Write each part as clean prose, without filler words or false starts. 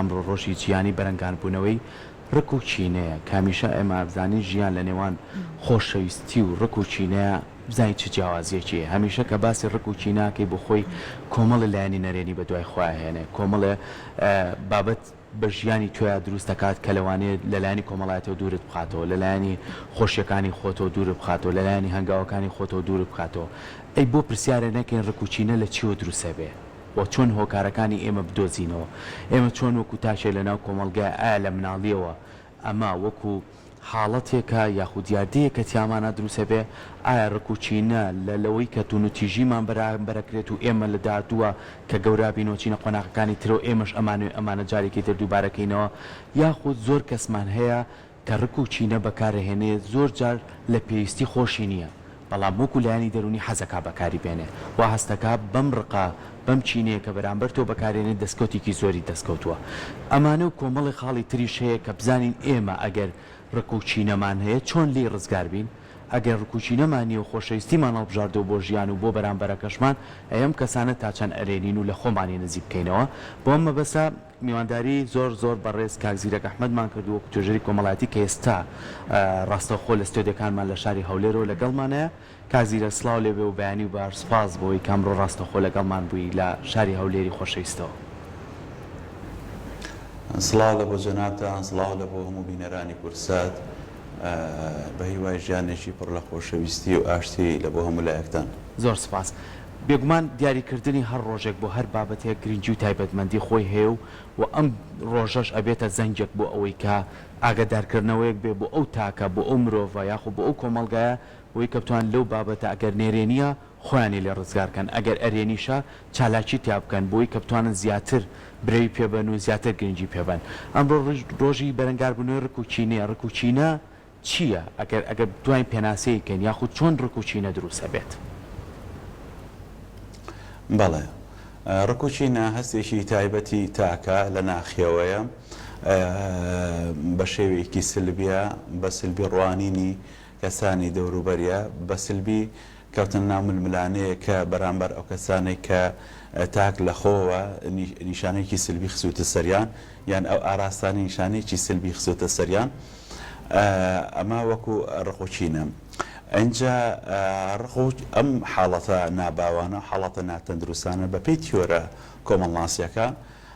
ئەمڕۆ ڕۆژی جیهانی بەرەنگاربوونەوەی ڕک و کینەیە کە هەمیشە ئێمە ئەبزانین ژیان لە نێوان خۆشەویستی و ڕک و کینەیە بزانین چ جیاوازیەکی هەیە هەمیشە کە باسی ڕک و کینە ئەکەی بۆ خۆی کۆمەڵێ لایەنی نەرێنی بە دوای خۆیا هێنێ کۆمەڵێ بابەت بە ژیانی تۆیا دروست دەکات کە لەوانەیە لە لایەنی کۆمەڵایەتەوە دوورت بخاتەوە لە لایەنی خۆشیەکانی خۆتەوە دوورت بخاتەوە لە لایەنی هەنگاوەکانی خۆتەوە دوورت بکاتەوە ئەی بۆ پرسیارێ نەکەین ڕک و کینە لە چیەوە دروست ئەبێ؟ وە چۆن هۆکارەکانی ئێمە بدۆزینەوە؟ ئێمە چۆن وەکو تاکێک لەناو کۆمەڵگای ئایا لە مناڵیەوە ئەمە وەکو حاڵەتێکە یاخود دیاردەیەکە تیامانا دروست ئەبێ؟ ئایا ڕک و کینە لە لەوەی کە توندوتیژیمان بەرامبەر ئەکرێت و ئێمە لە داهاتووە کە گەورا بین و چینە قۆناغەکانی ترەوە ئێمەش ئەمانەوێ ئەمانە جارێکی تر دووبارە کەینەوە یاخود زۆر کەسمان هەیە کە ڕک و کینە بەکارەهێنێ زۆر جار لە پێویستی خۆشی نییە بەڵام وەکو لایەنی دەروونی حەزەکا بەکاری بێنێ وا هەستەکا بەم ڕقە بەم کینەیە کە بەرامبەر تۆ بەکارێنێ دەستکەوتێکی زۆری دەستکەوتووە ئەمانە و کۆمەڵێ خاڵی تریش هەیە کە بزانین ئێمە ئەگەر ڕک و کینەمان هەیە چۆن لێی ڕزگار بین ئەگەر ڕک و کینەمان نییە و خۆشەویستیمان هەڵبژاردووە بۆ ژیان و بۆ بەرامبەرەکەشمان ئەی ئەم کەسانە تا چەند ئەرێنین و لە خۆمانی نزیک بکەینەوە بۆ ئەم مەبەستە میوانداری زۆر زۆر بەڕێز کاک زیرەک ئەحمەدمان کرد وەکو توێژەری کۆمەڵایەتی کە ئێستا ڕاستەوخۆ لە ستۆدیۆکانمان لە شاری هەولێرەوە لەگەڵمانە. کاک زیرەک سڵاو لێ بێ و بەیانی و باش سوپاس بۆی کە ئەمڕۆ ڕاستەوخۆ لەگەڵمان بووی لە شاری هەولێری خۆشەویستەوە. سڵاو لە بۆ جەنابتان، سڵاو لە بۆ هەموو بینەرانی کوردسات، بە هیوای ژیانێکی پڕ لە خۆشەویستی و ئاشتی لە بۆ هەموو لایەکتان. زۆر سوپاس. بێگومان دیاریکردنی هەر ڕۆژێک بۆ هەر بابەتێک گرنگی و تایبەتمەندی خۆی هەیە و و ئەم ڕۆژەش ئەبێتە زەنگێک بۆ ئەوەی کە ئاگادارکردنەوەیەک بێ بۆ ئەو تاکە، بۆ ئەو مرۆڤە یاخۆ بۆ ئەو کۆمەڵگایە بۆی کە بتوان لەو بابەتە ئەگەر نێرێنییە خۆیانی لێ ڕزگار کەن ئەگەر ئەرێنیشە چالاکی تیا بکەن بۆی کە بتوانن زیاتر برەوی پێ بەن و زیاتر گرنگی پێ بەن. ئەمڕۆ ڕۆژی بەرەنگاربوونەوەی ڕک و کینەیە، ڕک و کینە چییە؟ ئەگەر ئەگەر بتوانین پێناسەی کەین یاخود چۆن ڕک و کینە دروست ئەبێت؟ بەڵێ. ڕک و کینە هەستێکی تایبەتی تاکە لە ناخیەوەیە، بە شێوەیەکی سلبیە، بە سلبی ڕوانینی کەسانی دەوروبەریە، بە سلبی کەوتنە ناو ململانێیەکە بەرامبەر ئەو کەسانەی کە تاک لە خۆوە نیشانەیەکی سلبی خستووتە سەریان یان ئەو ئاراستانەی نیشانەیەکی سلبی خستووتە سەریان ئەمە وەکو ڕق و کینە. ئینجا ڕق و ئەم حاڵەتە ناباوانە و حاڵەتە ناتەندروستانە بە پێی تیۆرە کۆمەڵناسییەکان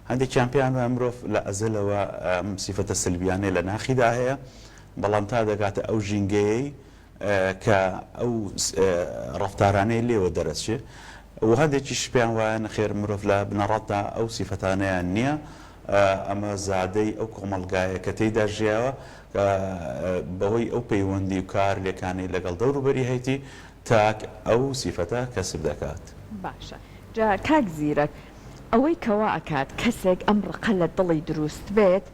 هەندێکیان پێیان وایە مرۆڤ لە ئەزەلەوە ئەم سیفەتە سلبیانەی لە ناخیدا هەیە بەڵام تا دەگاتە ئەو ژینگەیەی کە ئەو ڕەفتارانەی لێوە دەرەچێ و هەندێکیش پێیان وایە نەخێر مرۆڤ لە بنەڕەتدا ئەو سیفەتانەیان نییە، ئەمە زادەی ئەو کۆمەڵگایە کە تێیدا ژیاوە کە بەهۆی ئەو پەیوەندی و کارلێکانەی لەگەڵ دەوروبەری هەیتی تاک ئەو سیفەتە کەسب دەکات. باشە جا کاک زیرەک ئەوەی کە وا ئەکات کەسێک ئەم ڕقە لە دڵی دروست بێت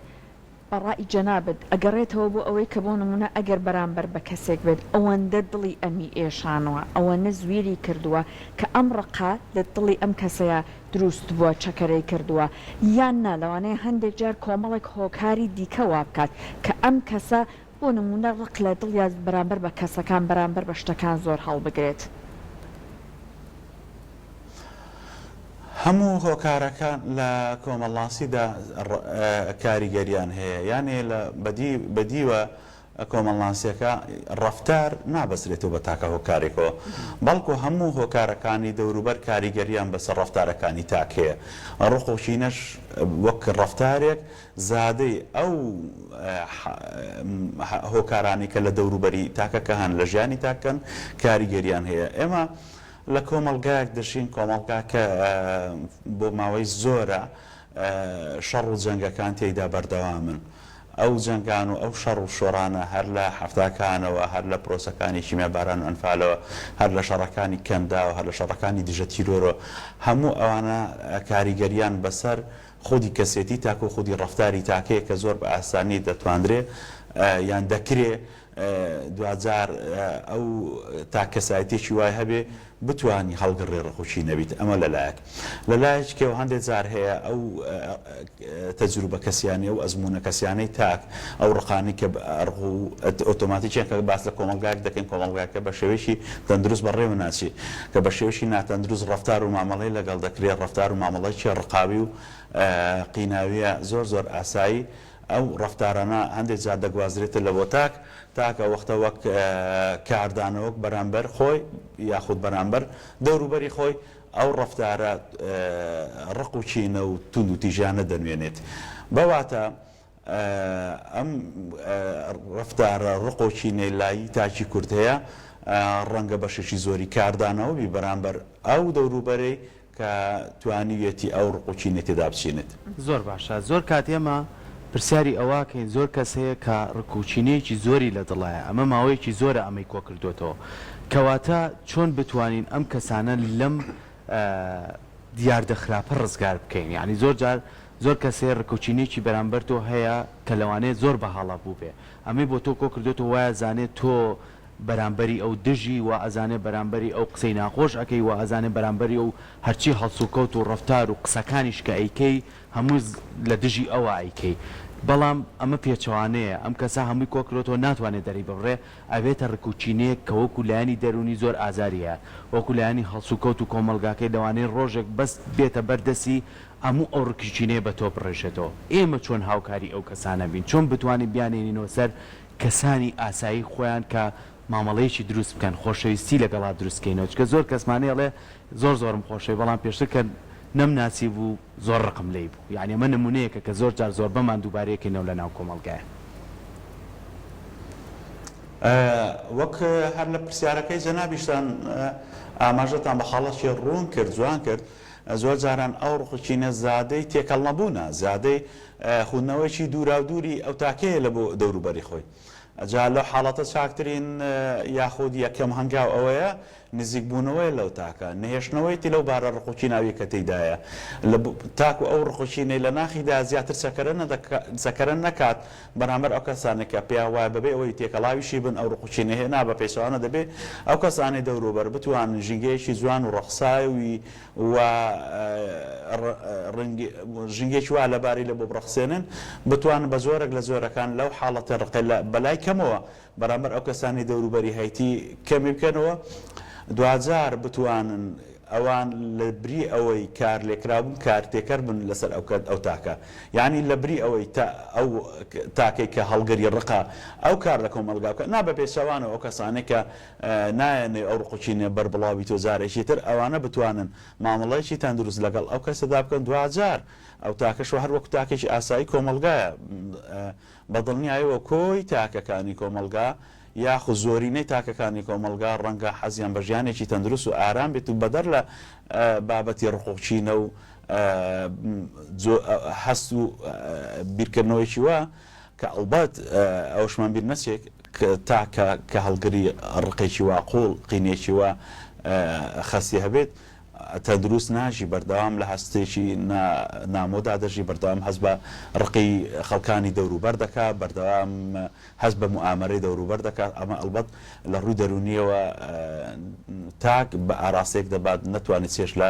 بە ڕای جەنابت ئەگەڕێتەوە بۆ ئەوەی کە بۆ نموونە ئەگەر بەرامبەر بە کەسێک بێت ئەوەندە دڵی ئەمی ئێشانوە ئەوەنە زویری کردووە کە ئەم ڕقە لە دڵی ئەم کەسەیا دروست بووە چەکەرەی کردووە یان نا لەوانەیە هەندێک جار کۆمەڵێک هۆکاری دیکە وابکات کە ئەم کەسە بۆ نموونە ڕق لە دڵیا بەرامبەر بە کەسەکان بەرامبەر بە شتەکان زۆر هەڵبگرێت. هەموو هۆکارەکان لە کۆمەڵناسیدا کاریگەریان هەیە یانێ لە بەدیوە کۆمەڵناسیەکە ڕەفتار نابەسترێتەوە بە تاکە هۆکارێکەوە بەڵکو هەموو هۆکارەکانی دەوروبەر کاریگەریان بەسەر ڕەفتارەکانی تاک هەیە ڕق و کینەش وەک ڕەفتارێک زادەی ئەو هۆکارانەی کە لە دەوروبەری تاکەکە هەن لە ژیانی تاکەن کاریگەریان هەیە ئێمە لە کۆمەڵگایەک دەژین، کۆمەڵگا کە بۆ ماوەی زۆرە شەڕ و جەنگەکان تێیدا بەردەوامن. ئەو جەنگان و ئەو شەڕ و شۆڕانە هەر لە حەفتاکانەوە، هەر لە پرۆسەکانی کیمیاباران و ئەنفالەوە، هەر لە شەڕەکانی کەنداوە، هەر لە شەڕەکانی دژە تیرۆرەوە، هەموو ئەوانە کاریگەریان بەسەر خودی کەسێتی تاک و خودی ڕەفتاری تاک هەیە کە زۆر بە ئاسانی دەتواندرێ. یان دەکرێ دواجار ئەو تاک کەسایەتیەکی وای هەبێ بتوانی هەڵگڕی ڕق و کینە بیت ئەمە لە لایەک. لە لایەکی کەوە هەندێ جار هەیە ئەو تەجروبە کەسیانەی ئەو ئەزموونە کەسیانەی تاک ئەو ڕقانەی کە ڕق و ئۆتۆماتیکیان کە باس لە کۆمەڵگایەک دەکەین کۆمەڵگاکە بە شێوەیەکی تەندروست بەڕێوە ناچێ کە بە شێوەیەکی ناتەندروست ڕەفتار و مامەڵەی لەگەڵ دەکرێ ڕەفتار و مامەڵەیەکی ڕقاوی و قیناویە زۆر زۆر ئاسایی ئەو ڕەفتارانە هەندێک جار دەگوازرێتە لە بۆ تاک، تاک ئەو وەختە وەک کاردانەوەک بەرامبەر خۆی یاخود بەرامبەر دەوروبەری خۆی ئەو ڕەفتارە ڕق و کینە و توندوتیژیانە دەنوێنێت. بە واتا ئەم ڕەفتارە ڕق و کینەی لای تاکی کورد هەیە ڕەنگە بەشێکی زۆری کاردانەوە بی بەرامبەر ئەو دەوروبەرەی کە توانیویەتی ئەو ڕق و کینەی تێدا بچێنێت. زۆر باشە زۆر کات ئێمە پرسیاری ئەوەکەین زۆر کەس هەیە کە ڕک و کینەیەکی زۆری لە دڵایە ئەمە ماوەیەکی زۆرە ئەمەی کۆکردۆتەوە کەواتە چۆن بتوانین ئەم کەسانە لەم دیاردە خراپە ڕزگار بکەین یانی زۆر جار زۆر کەس هەیە ڕک و کینەیەکی بەرامبەر تۆ هەیە کە لەوانەیە زۆر بە هەڵە بووبێ ئەمەی بۆ تۆ کۆکردۆتەوە وایەزانێ تۆ بەرامبەری ئەو دژی وا ئەزانێ بەرامبەری ئەو قسەی ناخۆش ئەکەی وا ئەزانێ بەرامبەری ئەو هەرچی هەڵسوکەوت و ڕەفتار و قسەکانیش کە ئەیکەی هەمووی لە دژی ئەوا ئەیکەی بەڵام ئەمە پێچەوانەیە ئەم کەسە هەمووی کۆکرۆتەوە ناتوانێ دەری ببڕێ ئەبێتە ڕک و کینەیەک کە وەکو لایەنی دەروونی زۆر ئازاری هەیە وەکو لایەنی هەڵسوکەوت و کۆمەڵگاکەی لەوانەیە ڕۆژێک بەس بێتە بەر دەستی هەموو ئەو ڕک و کینەیە بە تۆ بڕێژێتەوە ئێمە چۆن هاوکاری ئەو کەسانە بین چۆن بتوانین بیانێنینەوە سەر کەسانی ئاسایی خۆیان کە مامەڵەیەکی دروست بکەن خۆشەویستی لەگەڵا دروست کەینەوە چونکە زۆر کەسمان هەیە ئەڵێ زۆر زۆرم خۆشەوێ بەڵام پێشتر کە نەمناسی بوو زۆر ڕقم لێی بوو یانی ئەمە نمونەیەکە کە زۆر جار زۆربەمان دووبارەی کەینەوە لە ناو کۆمەڵگایە. وەک هەر لە پرسیارەکەی جەنابیشتان ئاماژەتان بە خاڵەکی ڕوون کرد جوان کرد زۆر جاران ئەو ڕق و کینە زادەی تێکەڵ نەبوونە زادەی خوندنەوەیەکی دووراودووری ئەو تاکەیە لە بۆ دەوروبەری خۆی. جا لەو حاڵەتە چاکترین یاخود یەکەم هەنگاو ئەوەیە نزیکبوونەوەیە لەو تاکە، نەهێشتنەوەیەتی لەو بارە ڕق و کیناویە کە تێیدایە لە تاکو ئەو ڕق و کینەی لە ناخیدا زیاتر چەکەرە چەکەرە نەکات بەرامبەر ئەو کەسانەی کە پێیان وایە بەبێ ئەوەی تێکەڵاویشی بن ئەو ڕق و کینەی هەیە نا بە پێچەوانە دەبێ ئەو کەسانەی دەوروبەر بتوانن ژینگەیەکی جوان و ڕەخساوی و ژینگەیەکی وا لەباری لە بۆ بڕەخسێنن بتوانن بە جۆرێک لە جۆرەکان لەو حاڵەتە ڕقەی لە بەلای کەمەوە بەرامبەر ئەو کەسانەی دەوروبەری هەیتی کەمی بکەنەوە دواجار بتوانن ئەوان لە بری ئەوەی کارلێکراو بن کارتێکەر بن لەسەر ئەو ئەو تاکە یانی لە بری ئەوەی تا ئەو تاکەی کە هەڵگری ڕقە ئەو کار لە کۆمەڵگا بکات نا بە پێچەوانەوە ئەو کەسانەی کە نایانەوێ ئەو ڕق و کینە بەربڵاو بیتەوە جارێکی تر ئەوانە بتوانن مامەڵەیەکی تەندروست لەگەڵ ئەو کەسەدا بکەن دواجار ئەو تاکەش هەر وەکو تاکێکی ئاسایی کۆمەڵگایە بە دڵنیایەوە کۆی تاکەکانی کۆمەڵگا یاخود زۆرینەی تاکەکانی کۆمەڵگا ڕەنگە حەزیان بە ژیانێکی تەندروست و ئارام بێت و بەدەر لە بابەتی ڕق و کینە و هەست و بیرکردنەوەیەکی وا کە ئەڵبەت ئەوەشمان بیر نەچێت تاکە کە هەڵگری ڕقێکی وا قووڵ، قینێکی وا خەستی هەبێت، تەندروست ناژی، بەردەوام لە هەستێکی نامۆدا دەژی، بەردەوام هەست بە ڕقی خەڵکانی دەوروبەر دەکات، بەردەوام هەست بە موئامەرەی دەوروبەر دەکات، ئەمە ئەڵبەت لە ڕووی دەروونییەوە تاک بە ئاراستەیەک دەبات نەتوانێت چێژ لە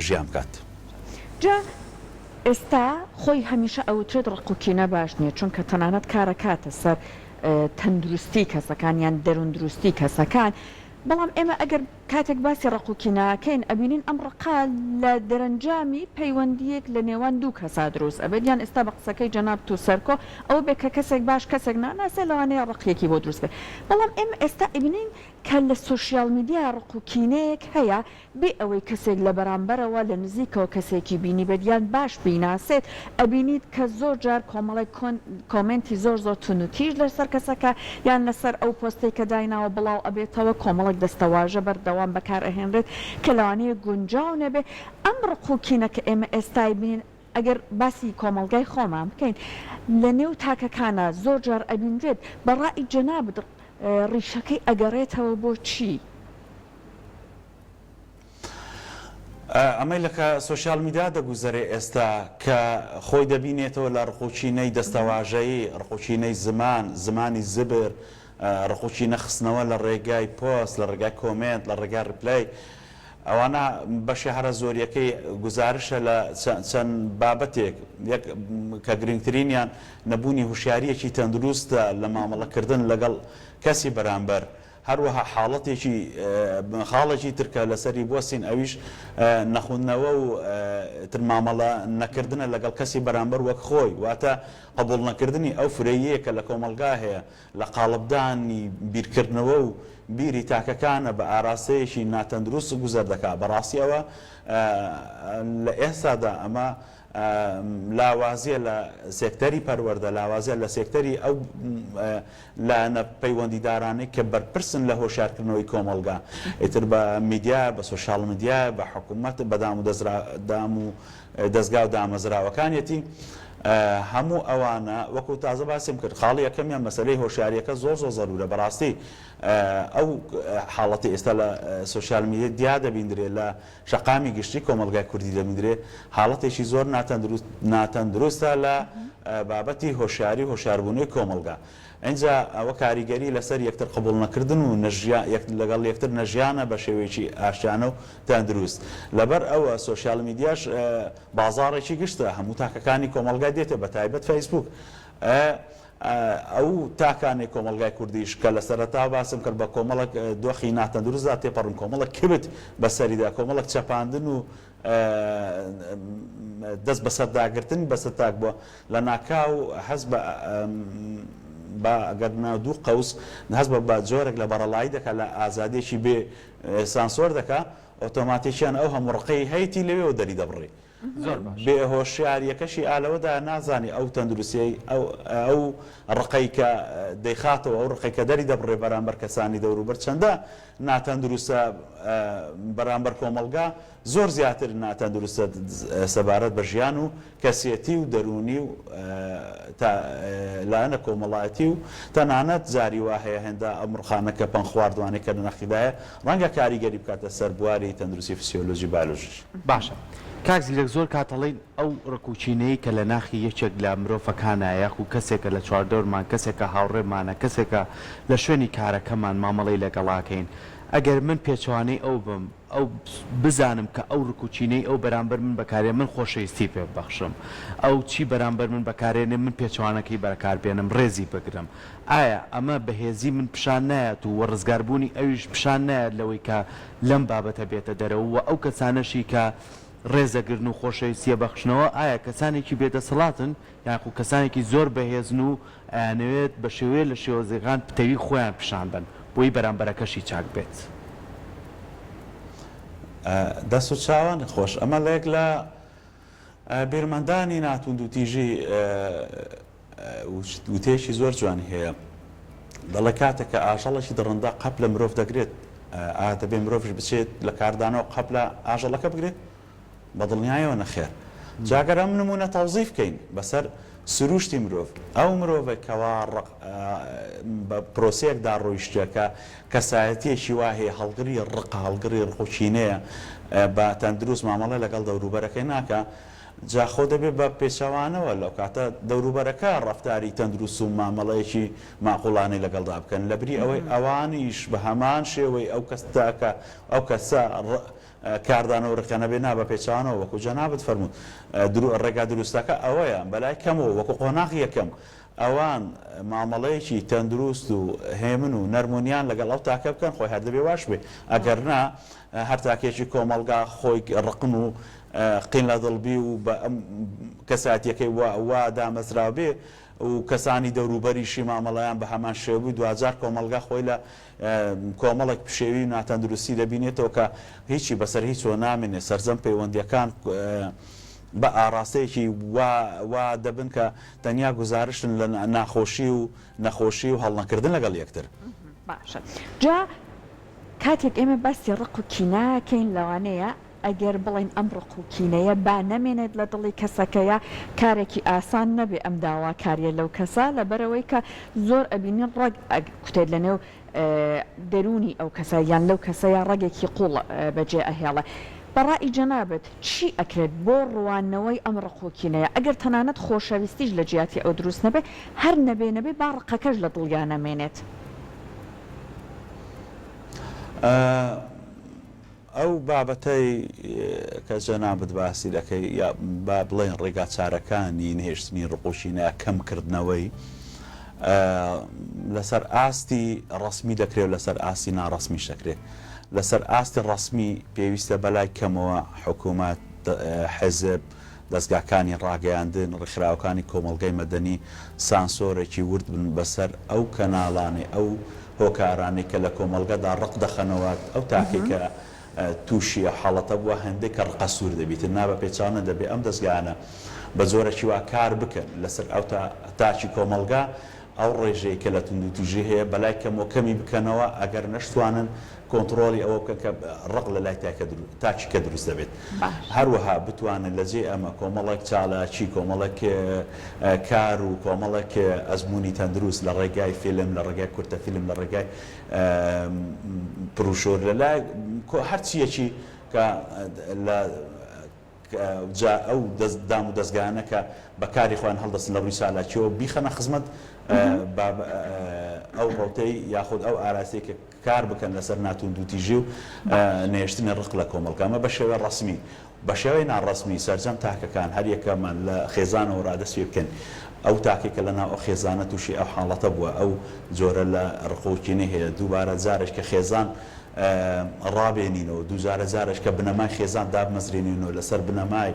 ژیان بکات. جا ئێستا خۆی هەمیشە ئەوترێت ڕق و کینە باش نیە چونکە تەنانەت کارەکاتە سەر تەندروستی کەسەکان یان دەروندروستی کەسەکان بەڵام ئێمە ئەگەر کاتێک باسی ڕق و کینە ئەکەین ئەبینین ئەم ڕقە لە دەرەنجامی پەیوەندیەک لە نێوان دوو کەسا دروست ئەبێت یان ئێستا بە قسەکەی جەنابت و سەرکۆ ئەوە بێ کە کەسێک باش کەسێک ناناسێ لەوانەیە ڕقیەکی بۆ دروست بێ بەڵام ئێمە ئێستا ئەبینین کە لە سۆشیال میدیا ڕق و کینەیەک هەیە بێ ئەوەی کەسێک لە بەرامبەرەوە لە نزیکەوە کەسێکی بینیبێت یان باش بیناسێت، ئەبینیت کە زۆر جار کۆمەڵێک کۆمێنتی زۆر زۆر توند و تیژ لەسەر کەسەکە یان لەسەر ئەو پۆستەی کە دایناوە بڵاو ئەبێتەوە، کۆمەڵێک دەستەواژە بەردەوام بەکار ئەهێنرێت کە لەوانەیە گونجاو نەبێ. ئەم ڕق و کینە کە ئێمە ئێستا ئەیبینین ئەگەر باسی کۆمەڵگای خۆمان بکەین لە نێو تاکەکانا زۆر جار ئەبینرێت، بە ڕای جەنابت ڕیشەکەی ئەگەڕێتەوە بۆ چی؟ ئەمەی لە کە سۆشیال میدیا دەگوزەرێ ئێستا کە خۆی دەبینێتەوە لە ڕقوکینەی دەستەواژەیی، ڕقوکینەی زمان، زمانی زبر، ڕقوکینە خستنەوە لە ڕێگای پۆست، لە ڕێگای comment، لە ڕێگای reply، ئەوانە بەشی هەرە زۆریەکەی گوزارشە لە چەند بابەتێک، یەک کە گرنگترینیان نەبوونی هوشیارییەکی تەندروستە لە مامەڵەکردن لەگەڵ کەسی بەرامبەر، هەروەها حاڵەتێکی خاڵێکی تر کە لەسەری بوەستین ئەویش نەخوندنەوە و تر مامەڵە نەکردنە لەگەڵ کەسی بەرامبەر وەک خۆی واتە قبوڵ نەکردنی ئەو فرەییەیە کە لە کۆمەڵگا هەیە لە قاڵبدانی بیرکردنەوە و بیری تاکەکانە بە ئاراستەیەکی ناتەندروست گوزەر دەکا بەڕاستی ئەوە لە ئێستادا ئەمە لاوازیە لە سێکتەری پەروەردە، لاوازیە لە سێکتەری ئەو لایەنە پەیوەندیدارانەی کە بەرپرسن لە هۆشیارکردنەوەی کۆمەڵگا، ئیتر بە میدیایە، بە سۆشیال میدیایە، بە حکومەت، بە دام و دەزگا و دامەزراوەکانیەتی، هەموو ئەوانە وەکو تازە باسیم کرد خاڵی یەکەمیان مەسەلەی هۆشیاریەکە زۆر زۆر زەرورە، بەڕاستی ئەو حاڵەتی ئێستا لە سۆشیال میدیا دەبیندرێ لە شەقامی گشتی کۆمەڵگای کوردی دەبیندرێ حاڵەتێکی زۆر ناتەندروستە لە بابەتی هۆشیاری و هۆشیاربوونەوەی کۆمەڵگا. ئینجا ئەوە کاریگەری لەسەر یەکتر قبوڵ نەکردن و لەگەڵ یەکتر نەژیانە بە شێوەیەکی ئاشتیانە و تەندروست. لەبەر ئەوە سۆشیال میدیاش بازاڕێکی گشتە هەموو تاکەکانی کۆمەڵگای دێتێ بە تایبەت فەیسبووک. ئەو تاکانەی کۆمەڵگای کوردیش کە لە سەرەتاوە باسم کرد بە کۆمەڵێک دۆخی ناتەندروستدا تێپەڕن، کۆمەڵێک کبت بەسەریدا، کۆمەڵێک چەپاندن و دەست بەسەرداگرتن بەسەر تاک بووە، لەناکاو هەست بە با ئەگەر ناو دوو قەوس هەست بە جۆرێک لە بەڕەڵایی دەکا، لە ئازادییەکی بێ سانسۆر دەکا، ئۆتۆماتیکیان ئەو هەموو ڕقەی هەیەتی لەوێوە دەریدەبڕی. زۆر باشە. بێ هۆشیاریەکەشی ئا لەوەدایە نازانی ئەو تەندروستیەی ئەو ئەو ڕقەی کە دەیخاتەوە ئەو ڕقەی کە دەری دەبڕێ بەرامبەر کەسانی دەوروبەر چەندە ناتەندروستە بەرامبەر کۆمەڵگا زۆر زیاتر ناتەندروستە سەبارەت بە ژیان و کەسێتی و دەروونی و تا لایەنە کۆمەڵایەتی و تەنانەت جاری وا هەیە هێندە ئەم ڕقانە کە پەنگخواردوانەی کە لە ناخیدایە ڕەنگە کاریگەری بکاتە سەر بواری تەندروستی فسیۆلۆجی بایۆلۆژیش. باشە کاک زیرەک زۆر کات ئەڵێین ئەو ڕک و کینەی کە لە ناخی یەکێک لە مرۆڤەکانا یاخو کەسێکە لە چواردەورمان کەسێکە هاوڕێمانە کەسێکە لە شوێنی کارەکەمان مامەڵەی لەگەڵاکەین ئەگەر من پێچەوانەی ئەو بم ئەو بزانم کە ئەو ڕک و کینەی ئەو بەرامبەر من بەکارێ من خۆشەویستی پێ ببەخشم ئەو چی بەرامبەر من بەکارێنێ من پێچەوانەکەی بەکار بێنم ڕێزی بگرم ئایا ئەمە بەهێزی من پیشان نایات و وە ڕزگاربوونی ئەویش پیشان نایات لەوەی کە لەم بابەتە بێتە دەرەوە وە ئەو کەسانەشی کە ڕێز دەگرن و خۆشەویستیە بەخشنەوە ئایا کەسانێکی بێ دەسەڵاتن یاخو کەسانێکی زۆر بەهێزن و ئەیانەوێت بە شێوەیە لە شێوەزەکان پتەوی خۆیان پیشان بەن بۆی بەرامبەرەکەشی چاک بێت. دەست و چاوان خۆش ئەمە لە یەک لە بیرمەندانی ناتوندوتیژی وتەیەکی زۆر جوانی هەیە دەڵێ کاتێک کە ئاژەڵێکی دڕندە قەپ لە مرۆڤ دەگرێت ئایا دەبێ مرۆڤیش بچێت لە کاردانەوە قەپ لە ئاژەڵەکە بگرێت؟ بە دڵنیایەوە نەخێر. جا گەر ئەم نموونە تەوزیف کەین بەسەر سرووشتی مرۆڤ، ئەو مرۆڤێک کەوا ڕق بە پرۆسەیەکدا ڕۆیشتووە کە کەسایەتییەکی وا هەیە هەڵگری ڕقە، هەڵگری ڕق و کینەیە، بە تەندروست مامەڵە لەگەڵ دەوروبەرەکەی ناکا، جا خۆ دەبێ بە پێچەوانەوە لەو کاتە دەوروبەرەکە ڕەفتاری تەندروست و مامەڵەیەکی ماقوڵانەی لەگەڵدا بکەن لەبری ئەوەی ئەوانیش بە هەمان شێوەی ئەو کەس تاکە ئەو کەسە کاردانەوە ڕقیان هەبێ نا بە پێچەوانەوە وەکو جەنابت فەرمووت ڕێگا دروستەکە ئەوەیە بەلای کەمەوە وەکو قۆناغی یەکەم ئەوان مامەڵەیەکی تەندروست و هێمن و نەرم و نیان لەگەڵ ئەو تاکە بکەن خۆی هەر دەبێ واش بێ ئەگەر نا هەر تاکێکی کۆمەڵگا خۆی ڕقن و قین لە دڵ بی و بە کەسایەتیەکەی وا وا دامەزراو بێ و کەسانی دەوروبەریشی مامەڵەیان بە هەمان شێوە بی دواجار کۆمەڵگا خۆی لە کۆمەڵێک پشێوی و ناتەندروستی دەبینێتەوە کە هیچی بەسەر هیچەوە نامێنێ سەرجەم پەیوەندیەکان بە ئاڕاستەیەکی وا وا دەبن کە تەنیا گوزارشتن لە ناخۆشی و نەخۆشی و هەڵنەکردن لەگەڵ یەکتر. باشە جا کاتێک ئێمە باسی ڕق و کینە ئەکەین لەوانەیە ئەگەر بڵێین ئەم ڕق و کینەیە با نەمێنێت لە دڵی کەسەکەیا کارێکی ئاسان نەبێ ئەم داواکاریە لەو کەسە لەبەرئەوەی کە زۆر ئەبینین ڕەگ ئەکوتێت لە نێو دەروونی ئەو کەسە یان لەو کەسەیا ڕەگێکی قوڵ بەجێ ئەهێڵێ. بە ڕائی جەنابت چی ئەکرێت بۆ ڕواندنەوەی ئەم ڕق و کینەیە؟ ئەگەر تەنانەت خۆشەویستیش لە جیاتی ئەو دروست نەبێ، هەر نەبێ نەبێ با ڕقەکەش لە دڵیا نەمێنێت. ئەو بابەتەی کە جەنابت باسی دەکەی یا با بڵێین ڕێگاچارەکانی نەهێشتنی ڕق و کینە کەم کردنەوەی لەسەر ئاستی ڕەسمی دەکرێت و لەسەر ئاستی ناڕەسمیش دەکرێت. لەسەر ئاستی ڕەسمی پێویستە بەلای کەمەوە حکوومەت، حیزب، دەزگاکانی ڕاگەیاندن، ڕێکخراوەکانی کۆمەڵگەی مەدەنی سانسۆرێکی ورد بن بەسەر ئەو کەناڵانەی، ئەو هۆکارانەی کە لە کۆمەڵگەدا ڕق دەخەنەوە، ئەو تاکەی کە تووشی ئەو حاڵەتە بووە هێندەی کە ڕقە سوور دەبیتن، نا بە پێچەوانە دەبێ ئەم دەزگایانە بە جۆرێکی وا کار بکەن لەسەر ئەو تاکی کۆمەڵگا ئەو ڕێژەی کە لە توندوتیژی هەیە بەلای کەمەوە کەمی بکەنەوە، ئەگەر نەشتوانن کۆنتڕۆڵی ئەوە بکەن کە ڕق لە لای تاکە تاکی کە دروست دەبێت. باشە. هەروەها بتوانن لە جێی ئەمە کۆمەڵێک چالاکی، کۆمەڵێک کار و کۆمەڵێک ئەزموونی تەندروست لە ڕێگای فیلم، لە ڕێگای کورتە فیلم، لە ڕێگای بروشور، لە لای هەرچییەکی کە لە جا ئەو دام و دەزگایانە کە بە کاری خۆیان هەڵدەستن لە ڕووی چالاکیەوە بیخەنە خزمەت ئەو ڕەوتەی یاخود ئەو ئاراستەی کە کار بکەن لەسەر ناتوندوتیژی و نەهێشتنی ڕق لە کۆمەڵگا ئەمە بە شێوەی ڕەسمی بە شێوەی ناڕەسمی سەرجەم تاکەکان هەر یەکەمان لە خێزانەوە ڕا دەست پێ بکەن ئەو تاکەی کە لەناو ئەو خێزانە تووشی ئەو حاڵەتە بووە ئەو جۆرە لە ڕق و کینەی هەیە دووبارە جارێک کە خێزان ڕابێنینەوە، دووجارە جارێک کە بنەمای خێزان دابمەزرێنینەوە لەسەر بنەمای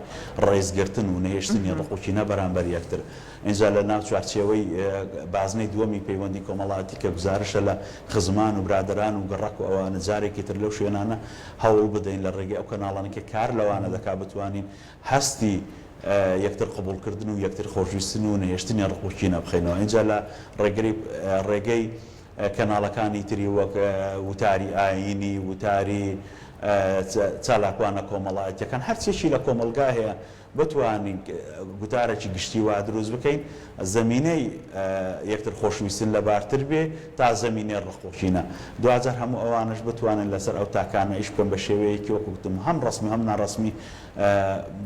ڕێزگرتن و نەهێشتنی ڕق و کینە بەرامبەر یەکتر. ئینجا لە ناو چوارچێوەی بازنەی دووەمی پەیوەندی کۆمەڵایەتی کە گوزارشە لە خزمان و برادەران و گەڕەک و ئەوانە جارێکی تر لەو شوێنانە هەوڵ بدەین لە ڕێگەی ئەو کەناڵانەی کە کار لەوانە دەکات بتوانین هەستی یەکتر قبوڵکردن و یەکتر خۆشویستن و نەهێشتنی ڕق و کینە بخەینەوە. ئینجا لە ڕێگەی کەناڵەکانی تری وەک وتاری ئایینی، وتاری چالاکوانە کۆمەڵایەتیەکان، هەرچیەکی لە کۆمەڵگا هەیە بتوانین گوتارێکی گشتی وا دروست بکەین زەمینەی یەکتر خۆشویستن لەبارتر بێ تا زەمینەی ڕق و کینە. دواجار هەموو ئەوانەش بتوانن لەسەر ئەو تاکانە ئیش بکەن بە شێوەیەکی وەکو گوتم هەم ڕەسمی و هەم ناڕەسمی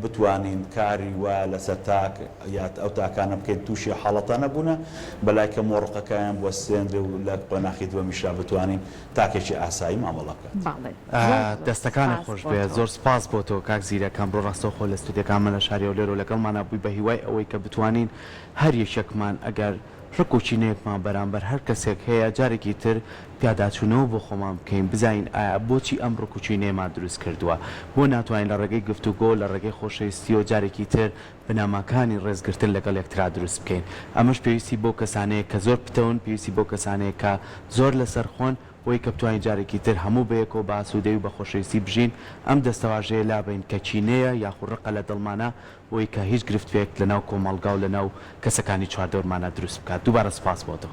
بتوانین کاری وا لەسەر تاک یا ئەو تاکانە بکەین تووشی ئەو حاڵەتانە بوونە بەلای کەمەوە ڕقەکەیان بوەستێنرێ و لە قۆناخی دووەمیشا بتوانین تاکێکی ئاسایی مامەڵە بکات. بەڵێ زۆر زۆر دەستەکانت سپاس خۆش بۆ بێ تۆ. زۆر سپاس بۆ تۆ کاک زیرەک ئەمڕۆ ڕاستەوخۆ لە ستۆدیۆکانمان لە شاری هەولێرەوە لەگەڵمانا بووی بە هیوای ئەوەی کە بتوانین هەر یەکێکمان ئەگەر ڕک و کینەیەکمان بەرامبەر هەر کەسێک هەیە جارێکی تر پیاداچوونەوە بۆ خۆمان بکەین بزانین ئایا بۆچی ئەم ڕک و کینەیەمان دروست کردووە؟ بۆ ناتوانین لە ڕێگەی گفتوگۆ لە ڕێگەی خۆشەویستیەوە جارێکی تر بنەماکانی ڕێزگرتن لەگەڵ یەکترا دروست بکەین؟ ئەمەش پێویستی بەو کەسانەیە کە زۆر پتەون، پێویستی بەو کەسانەیە کە زۆر لەسەرخۆن بۆی کە بتوانین جارێکی تر هەموو بەیەکەوە بە ئاسوودەیی و بە خۆشەویستی بژین، ئەم دەستەواژەیە لابەین کە کینەیە یاخو ڕقە لە دڵمانا بۆی کە هیچ گرفتێک لەناو کۆمەڵگا و لەناو کەسەکانی چواردەورمانا دروست بکات. دووبارە سوپاس بۆ تۆ.